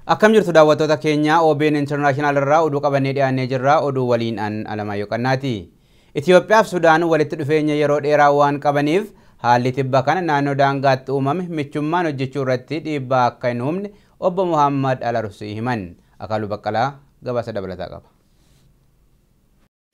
Akkam jirtu daawwattoota keenya OBN International irraa oduu qabannee dhiyaannee jirra. Oduu waliin an Alamaayyoo Qannaati. Itoophiyaa fi Sudaan walitti dhufeenya yeroo dheeraa waan qabaniif haalli tibba kana naannoo daangaatti uumame michummaan hojjechuu irratti dhiibbaa akka hin uumne obbo Muhammad Alarusii himan. Akaaluu Baqqalaa gabaasa dabalataa qaba.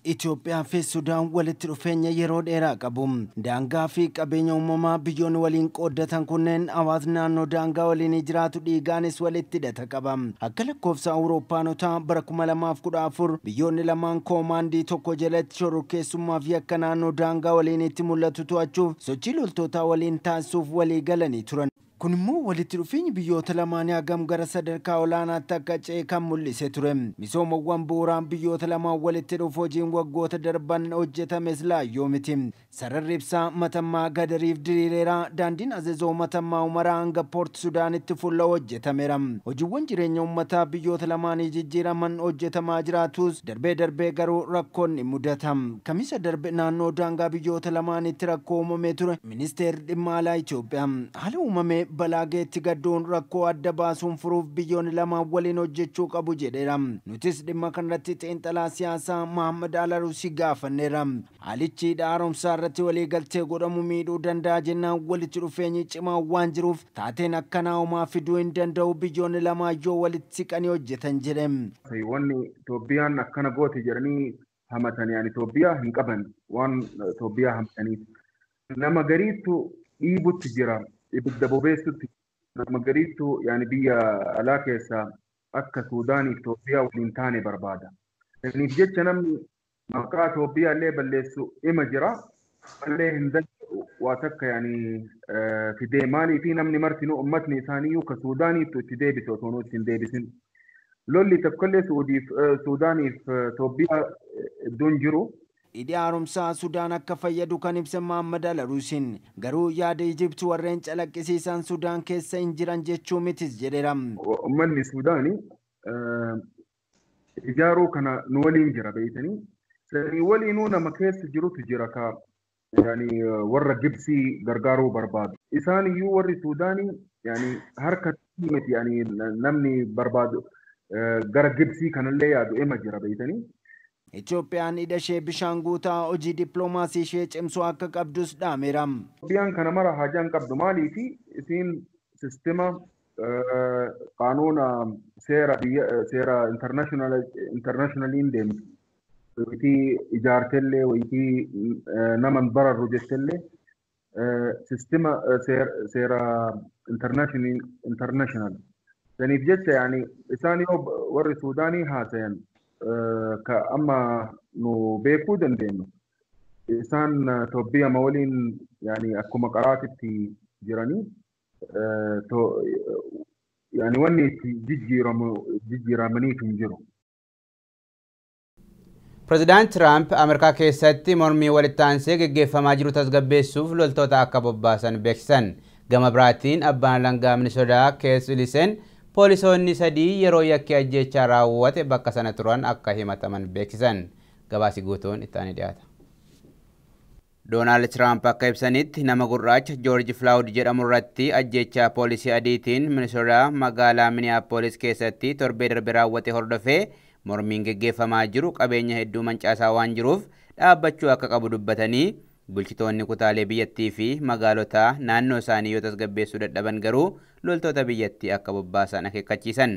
Itoophiyaa fi Sudaan walitti dhufeenya yeroo dheeraa qabu. Daangaa fi qabeenya uumamaa biyyoonni waliin qooddatan kunneen hawaasni naannoo daangaa waliin jiraatu dhiigaanis walitti hidhata qaba. Akka lakkoofsa Awurooppaanotaa bara 2014 biyyoonni lamaan koomaandii tokko jalatti shororkeessummaa fi akka naannoo daangaa waliin itti mul'atu to'achuuf sochii loltootaa waliin taasisuuf walii galanii turan. Kun immoo walitti dhufeenyi biyyoota lamaanii hagam gara sadarkaa olaanaatti akka ce'e kan mul'ise ture. Misoomawwan bu'uuraan biyyoota lamaan walitti dhufu hojiin waggoota darban hojjetames laayyoo miti. Sararri ibsaa Matammaa Gadariif diriireera. Daandiin Azazoo Matammaa Umaraa hanga Poort Sudaanitti fuula hojjetameera. Hojiiwwan jireenya uummataa biyyoota lamaanii jijjiiraman hojjetamaa jiraatus darbee darbee garuu rakkoon ni mudata. Kamisa darbe naannoo daangaa biyyoota lamaanitti rakkoo uumamee ture. Ministeerri dhimma alaa Itoophiyaa haala uumame balaa geetti gadduun rakkoo adda baasuun furuuf biyyoonni lamaan waliin hojjechuu qabu jedheera. Nutis dhimma kanarratti xiinxalaa siyaasaa Muhammad Alarusii gaafanneera. Haalichi haaromsaa irratti waliigaltee godhamu miidhuu danda'a jennaan walitti dhufeenyi cimaa waan jiruuf taateen akkanaa homaa fiduu hin danda'u biyyoonni lamaan yoo walitti siqanii hojjetan jedhe. Wanni Itoophiyaan akkana goote jedhanii hamatanii ani Itoophiyaa hin qaban waan Itoophiyaa hamataniif. Nama gariitu dhiibutti jira. Ibidda bobeessutti nama gariitu yaani biyya alaa keessaa akka Suudaaniif Itoophiyaa waliin taane barbaada. Kanaaf jecha namni maqaa Itoophiyaa illee balleessu ima jira. Mallee hin danda'u waa takka yaani fidee maaliifi namni martinuu uummatni isaaniiyyuu ka Suudaaniiftu itti deebise otoo nuti hin deebisin. Lolli tokkollee Suudaaniif Itoophiyaa iddoon jiru. Hidhi haaromsaa Sudaan akka fayyadu kan ibsan Muhammad Alaruusiin garuu yaada Ijipti warreen calaqqisiisan Sudaan keessa hin jiran jechuu mitis jedheera. Uummanni Sudaanii ijaaruu kana nu waliin jira beeytanii. Sanii waliinuu nama keessa jirutu jira ka yaani warra Gibsii gargaaruu barbaadu. Isaan iyyuu warri Sudaanii yaani harka miti yaani namni barbaadu gara Gibsii kanallee yaadu ima jira beeytanii. Itoophiyaan hidha ishee bishaan guutaa hojii dippiloomaasii ishee cimsuu akka qabdus dhaameera. Itoophiyaan kana mara haajaan qabdu maaliifi isiin sistema qaanuuna seera biyya seera internationaliin deemtu. Wayitii ijaartellee wayitii nama hin bararru jettellee sistema seera international. Saniif jecha yaani isaan yoo warri Suudaanii haasayan ka amma nu beekuu dandeenyu isaan Itoophiyaa waliin yaani akkuma qaraatitti jiranii yaani wanni itti jijjiiramaniif hin jiru. Pireezidaant Tiraamp Ameerikaa keessatti mormii walitti aansee geggeeffamaa jiru tasgabbeessuuf loltoota akka bobbaasan beeksisan. Gama biraatiin abbaan alangaa Minisodaa Kees Iliseen poolisoonni sadii yeroo yakki ajjeechaa raawwate bakka sana turan akka himataman beeksisan. Gabaasi guutuun itti aanee dhiyaata. Doonaald Tiraamp akka ibsanitti nama gurraacha Joorji Flaawud jedhamu irratti ajjeechaa poolisii adiitiin Minisodaa magaalaa Miniyaapolis keessatti torbee darbe raawwate hordofee mormiin geggeeffamaa jiru qabeenya hedduu mancaasaa waan jiruuf dhaabbachuu akka qabu dubbatanii bulchitoonni kutaalee biyyattii fi magaalotaa naannoo isaanii yoo tasgabbeessuu dadhaban garuu loltoota biyyattii akka bobbaasan akeekkachiisan.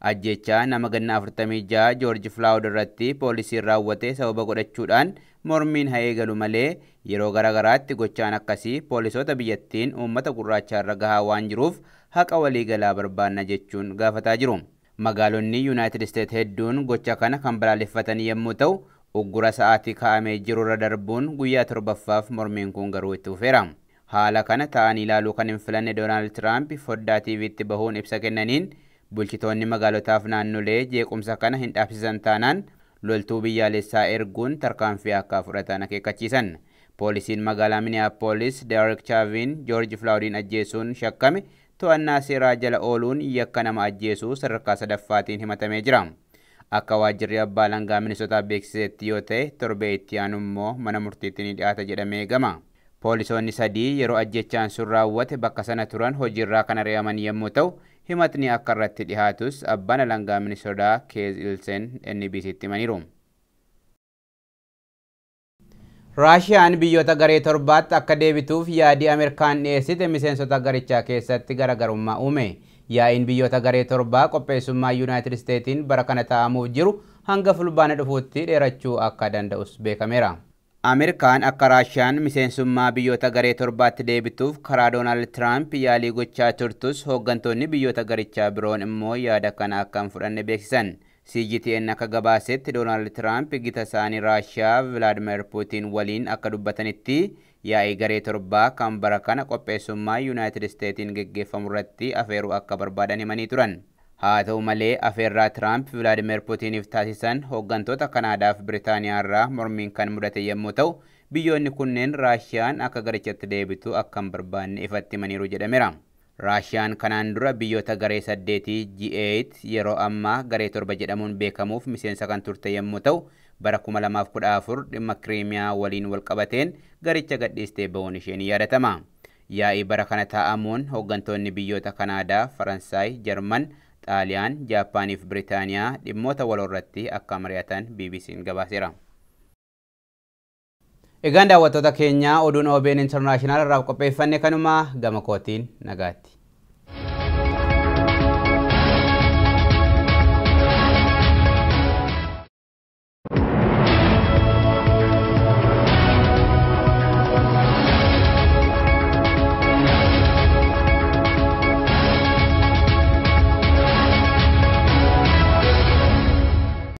Ajjeechaa nama ganna 46 Joorji Flaawud irratti poolisiin raawwate sababa godhachuudhaan mormiin haa eegalu malee yeroo garaagaraatti gochaan akkasii poolisoota biyyattiin uummata gurraacha irra gahaa waan jiruuf haqa waliigalaa barbaanna jechuun gaafataa jiru. Magaalonni Yuunaayitid Isteet hedduun gocha kana kan balaaleffatan yommuu ta'u uggura sa'aatii kaa'amee jiru irra darbuun guyyaa torbaffaaf mormiin kun garuu itti fufeera. Haala kana ta'anii ilaaluu kan hin filanne Doonaald Tiraamp foddaa TV'tti bahuun ibsa kennaniin bulchitoonni magaalotaaf naannolee jeequmsa kana hin dhaabsisan taanaan loltuu biyyaalessaa erguun tarkaanfii akka fudhatan akeekkachiisan. Poolisiin magaalaa Minneapolis Derek Chauvin George Floydin ajjeesuun shakkame to'annaa seeraa jala ooluun yakka nama ajjeesuu sadarkaa sadaffaatiin himatamee jira. Akka waajjirri abbaa alangaa Minisotaa beeksisetti yoo ta'e torbee itti aanu immoo mana murtiitti ni dhiyaata jedhamee eegama. Poolisoonni sadii yeroo ajjechaan sun raawwate bakka sana turan hojiirraa kan ari'aman yommuu ta'u, himatni akka irratti dhihaatus abbaan alangaa Minisoodaa Keez Ilsen NBCtti himaniiru. Raashiyaan biyyoota garee torbaatti akka deebituuf yaadii Ameerikaan dhiyeessite miseensota garichaa keessatti garaagarummaa uume. Yaa'iin biyyoota garee torbaa qopheessummaa Yuunaayitid Isteetiin bara kana taa'amuuf jiru hanga fulbaana dhufuutti dheerachuu akka danda'us beekameera. Ameerikaan akka Raashiyaan miseensummaa biyyoota garee torbaatti deebituuf karaa Doonaald Tiraamp yaalii gochaa turtus hooggantoonni biyyoota garichaa biroon immoo yaada kana akka hin fudhanne beeksisan. CGTN akka gabaasetti Doonaald Tiraamp gita isaanii Raashiyaa Vilaadimeer Puutiin waliin akka dubbatanitti yaa'ii garee torbaa kan bara kana qopheessummaa Yuunaayitid Isteetiin geggeeffamu irratti afeeruu akka barbaadan himanii turan. Haa ta'u malee afeerraa Tiraamp Vilaadimeer Puutiiniif taasisan hooggantoota Kanaadaa fi Biriitaaniyaa irraa mormiin kan mudate yommuu ta'u biyyoonni kunneen Raashiyaan akka garichatti deebitu akka hin barbaanne ifatti himaniiru jedhameera. Raashiyaan kanaan dura biyyoota garee saddeetii G8 yeroo ammaa garee torba jedhamuun beekamuuf miseensa kan turte yommuu ta'u bara 2014 dhimma Kiriimiyaa waliin walqabateen garicha gadhiistee ba'uun ishee ni yaadatama. Yaa'ii bara kana taa'amuun hooggantoonni biyyoota Kanaadaa, Faransaay, Jarman, Xaaliyaan, Jaappaanii fi Biriitaaniyaa dhimmoota waloo irratti akka mari'atan BBC'n gabaaseera. Egaan daawwattoota keenya oduun OBN International irraa qopheeffanne kanuma gama kootiin nagaatti.